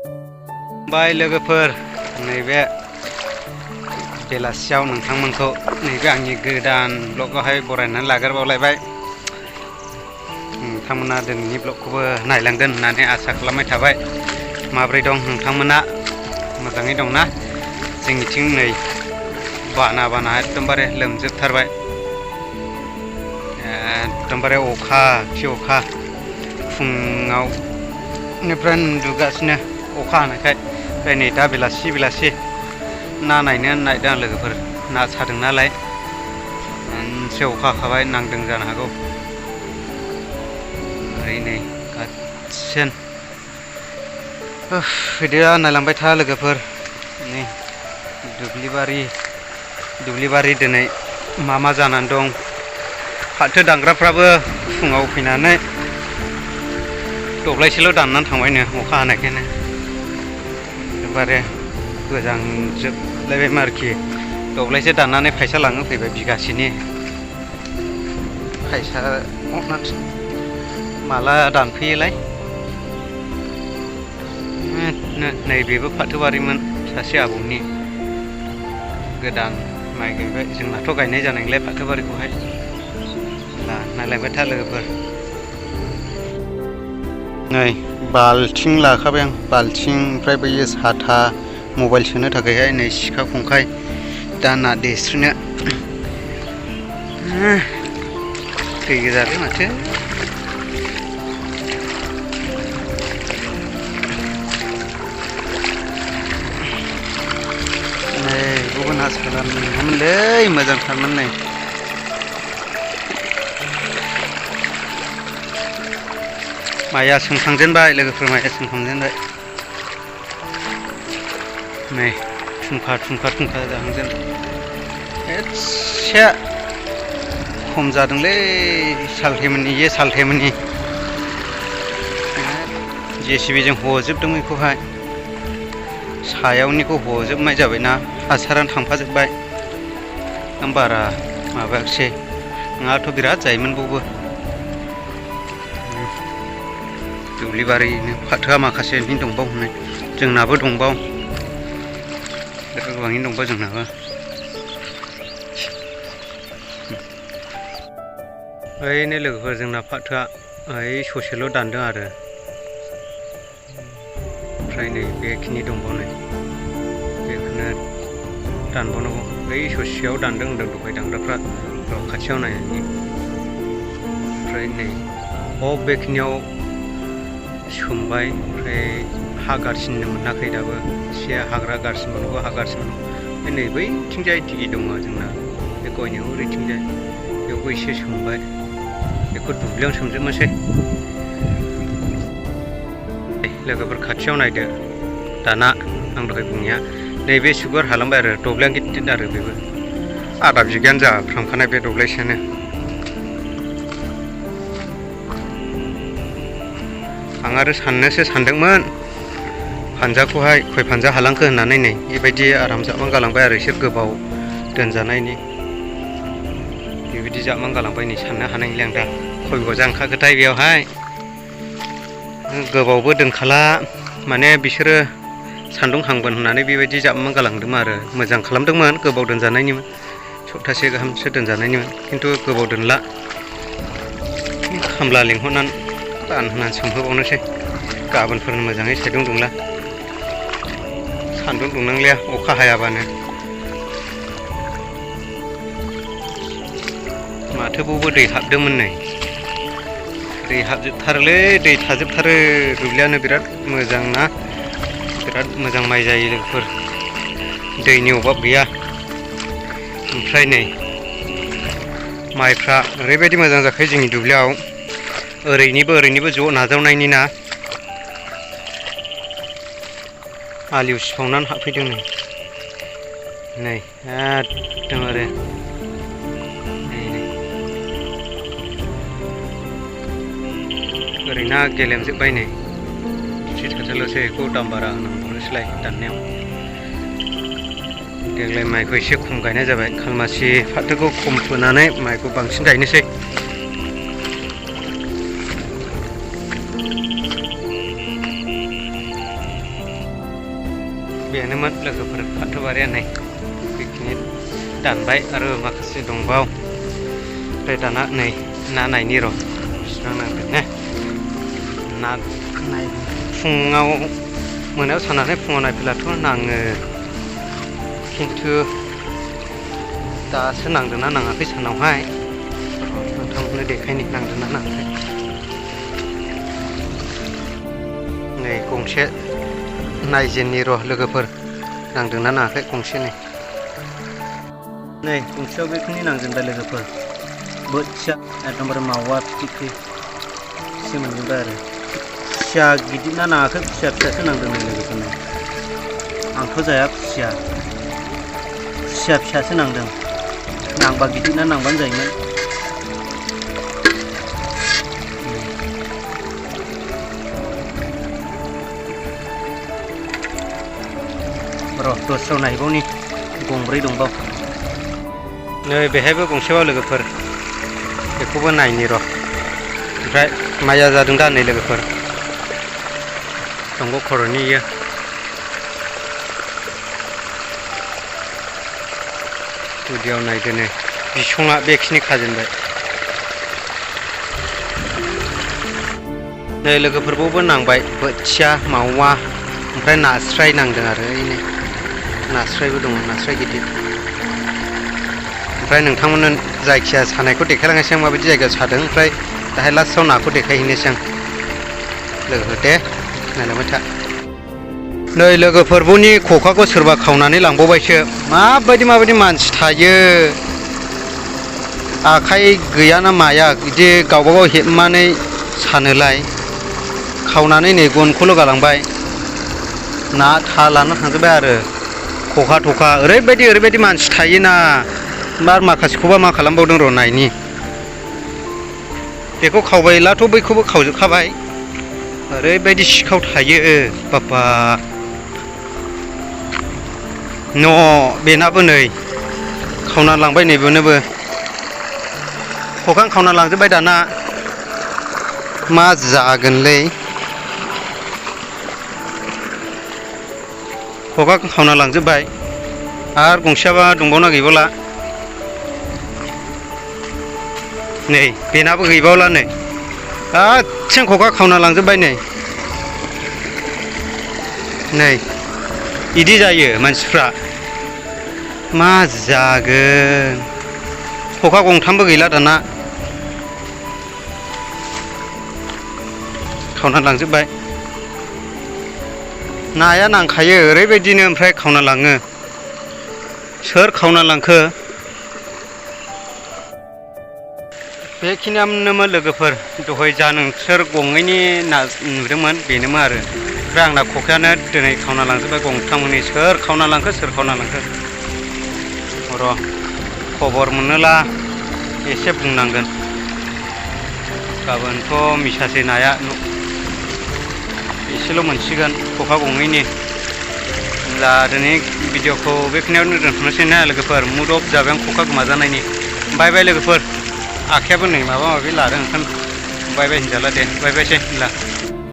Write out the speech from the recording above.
बाय लोगोफोर नैबे बेलासियाव नोंथांमोनखौ नैबे आंनि गोदान ब्लगावहाय बरायनानै लाग्रोबावलायबाय। नोंथांमोना दिनैनि ब्लगखौबो नायलांगोन होननानै आसा खालामनाय थाबाय। माब्रै दं नोंथांमोना? मोजाङै दंना? जोंनिथिं नै बाना एकदमबारे लोमजोबथारबाय। एकदमबारे अखा खि अखा फुङावनिफ्राय उन्दुगासिनो अखा हानायखाय। ओमफ्राय नै दा बेलासि ना नायनो नायदों आं लोगोफोर। ना सादों नालाय मोनसे अखा हाखाबाय, नांदों जानो हागौ। ओरै नै गासिन भिडिअ नायलांबाय था लोगोफोर। नै दुब्लिबारि दिनै मा जानानै दं। फाथो दांग्राफ्राबो फुङाव फैनानै दब्लायसेल' दाननानै थांबायनो अखा हानायखायनो। एबारे गोजांजोबलायबायमोन आरोखि। दब्लायसे दाननानै फैसा लाङो फैबाय बिगासेनि। फैसा माला दानफैयोलाय। नैबेबो फाथोबारिमोन सासे आबौनि। गोदान माइ गायबाय। जोंनाथ' गायनाय जानाय नंलाय फाथोबारिखौहाय। नायलांबाय था लोगोफोर। नै बाल्थिं लाखाबाय आं। बाल्थिं ओमफ्राय बैयो साथा, मबाइल सोनो थाखायहाय नै सिखा खंखाइ, दा ना देस्रिनो दै गोजालै माथो। नै गुबुन आसा खालामोनलै मोजांथारमोन। नै माइया सोमखांजेनबाय लोगोफोर, माइया सोमखांजेनबाय। नै थुमखा जाहांजेन। एसे खम जादोंलै सालथेमोननि जेसिबिजों हजोबदों बेखौहाय। सायावनिखौ हजोबनाय जाबायना, हासारानो थांफाजोबबाय। आं बारा माबायाखिसै, नङाथ' बिराद जायोमोन बावबो। दुब्लिबारिनो फाथोआ माखासेनि दंबावो हनै, जोंनाबो दंबावो, गोबाङैनो दंबावो जोंनाबो। ओरैनो लोगोफोर जोंना फाथोआ ओइ ससेल' दानदों आरो। ओमफ्राय नै बेखिनि दंबावनाय, बेखौनो दानबावनांगौ। बै ससेयाव दानदों होनदों दहाय दानग्राफ्रा, खाथियाव नायनानै। ओमफ्राय नै बेखिनियाव सोमबाय। ओमफ्राय हा गारसिननो मोनाखै दाबो। एसे हाग्रा गारसिनबावनांगौ, हा गारसिनबावनांगौ। ओमफ्राय नै बैथिंजाय दिगि दङ जोंना, बे गयनियाव ओरैथिंजाय, बेयावबो एसे सोमबाय। बेखौ दुब्लियावनो सोमजोबनोसै। लोगोफोर खाथियाव नायदो दाना आं दहाय बुंनाया। नैबे सुगार हालांबाय आरो, दब्लायानो गिदिर आरो बेबो। आधा बिगायानो जाफ्रामखानाय बे दब्लायसेयानो। आं आरो साननोसो सानदोंमोन फानजाखौहाय, खय फानजा हालांखो होननानै। नै बेबायदि आराम जाबनानै गालांबाय आरो, एसे गोबाव दोनजानायनि। बेबायदि जाबनानै गालांबाय। नै साननो हानाय नंला आं दा खय गजा ओंखारखोथाय बेयावहाय। गोबावबो दोनखाला, माने बिसोरो सान्दुं हांगोन होननानै बेबायदि जाबनानै गालांदोंमोन आरो। मोजां खालामदोंमोन, गोबाव दोनजानायनिमोन, सप्तासे गाहामसो दोनजानायनिमोन। खिन्थु गोबाव दोनला, खामला लिंहरनानै रानहोनानै सोमहोबावनोसै। गाबोनफोर मोजाङै सान्दुं दुंला, सान्दुं दुंनांलिया अखा हायाबानो। माथो बावबो दै हाबदोंमोन नै, दै हाबजोबथारोलै, दै थाजोबथारो। दुब्लियानो बिराद मोजां ना, बिराद मोजां माइ जायो लोगोफोर, दैनि अभाब गैया। ओमफ्राय नै माइफ्रा ओरैबायदि मोजां जाखायो जोंनि दुब्लियाव, ओरैनिबो ज' नाजावनायनि ना। आलि उसिफावनानै हाबफैदों नै एकदमबारे। ओरैना गेलेमजोब्बाय नै, थि थाथारल'सै। बेखौ दाम बारा होनांबावनोसैलाय दाननायाव। देग्लाय माइखौ एसे खम गायनाय जाबाय। खालमासि फाथोखौ खम फोनानै माइखौ बांसिन गायनोसै। बेनोमोन लोगोफोर फाथोबारिया नै बेखिनि दानबाय आरो माखासे दंबावो ओमफ्राय दाना नै ना नायनि र' बिसिबांनांगोन ने ना फुङाव मोनायाव सानानै फुङाव नायफैब्लाथ' नाङो खिन्थु दासो नांदोंना नाङाखै सानावहाय नोंथांमोननो देखायनि नांदोंना नाङाखै नै गंसे नायजेननि र' लोगोफोर नांदोंना नाङाखै गंसे नै गंसेयाव बेखिनि नांजेनबाय लोगोफोर बोथिया एकदमबारे मावा फिथिख्रि एसे मोनजोबबाय आरो खुसिया गिदिर ना नाङाखै खुसिया फिसासो नांदों नै लोगोफोर नै आंथ' जाया खुसिया फिसासो नांदों नांबा गिदिर ना नांबानो जायोमोन र' दस्रायाव नायबावनि गंब्रै दंबावो नै बेहायबो गंसेबाव लोगोफोर बेखौबो नायनि र' ओमफ्राय माइया जादों दा नै लोगोफोर दंग' खर'नि इयो गुदियाव नायदो नै बिसङा बेखिनि खाजेनबाय नै लोगोफोरबावबो नांबाय बोथिया मावा ओमफ्राय नास्राय नांदों आरो ओइनै नास्रायबो दङ नास्राय गिदिर ओमफ्राय नोंथांमोननो जायखिया सानायखौ देखायलांनोसै आं माबायदि जायगायाव सादों ओमफ्राय दाहाय लास्टआव नाखौ देखायहैनोसै आं लोगोफोर दे नायलांबाय था नै लोगोफोरबोनि खखाखौ सोरबा खावनानै लांबावबायसो माबायदि मानसि थायो आखाइ गैयाना माया बिदि गावबागाव हेबनानै सानोलाय खावनानै नै गनखौल' गालांबाय ना लाना थांजोब्बाय आरो खखा थखा ओरैबायदि मानसि थायोना माखासेखौबा मा खालामबावदों र' नायनि बेखौ खावबायलाथ' बैखौबो खावजोबखाबाय ओरैबायदि सिखाव थायो बाबा न' बेनाबो नै खावना लांबाय नै बेनोबो खखा खावना लांजोब्बाय दाना मा जागोनलै खखा खावना लांजोब्बाय आरो गंसेयाबा दंबावना गैबावला नै बेनाबो गैबावला नै गासै खखा खावना लांजोब्बाय नै इदि जायो मानसिफ्रा मा जागोन खखा गंथामबो गैला दाना खावना लांजोब्बाय नाया नांखायो ओरैबायदिनो ओमफ्राय खावना लाङो सोर खावना लांखो बेखिनियानोमोन लोगोफोर दहाय जा नोंसोर गङैनि ना नुदोंमोन बेनोमोन आरो ओमफ्राय आंना खखायानो दिनै खावना लांजोब्बाय गंथामनि सोर खावना लांखो र' खबर मोनोला एसे बुंनांगोन गाबोनथ' मिसासै नाया एसेल' मोनसिगोन खखा गङैनि होमब्ला दिनै भिडिअखौ बेखिनियावनो दोनथ'नोसै ना लोगोफोर मुड अफ जाबाय आं खखा गोमाजानायनि बाय लोगोफोर आखायाबो नै माबा माबि लादों ओंखायनो बाय होनजाला दे बायसै होनब्ला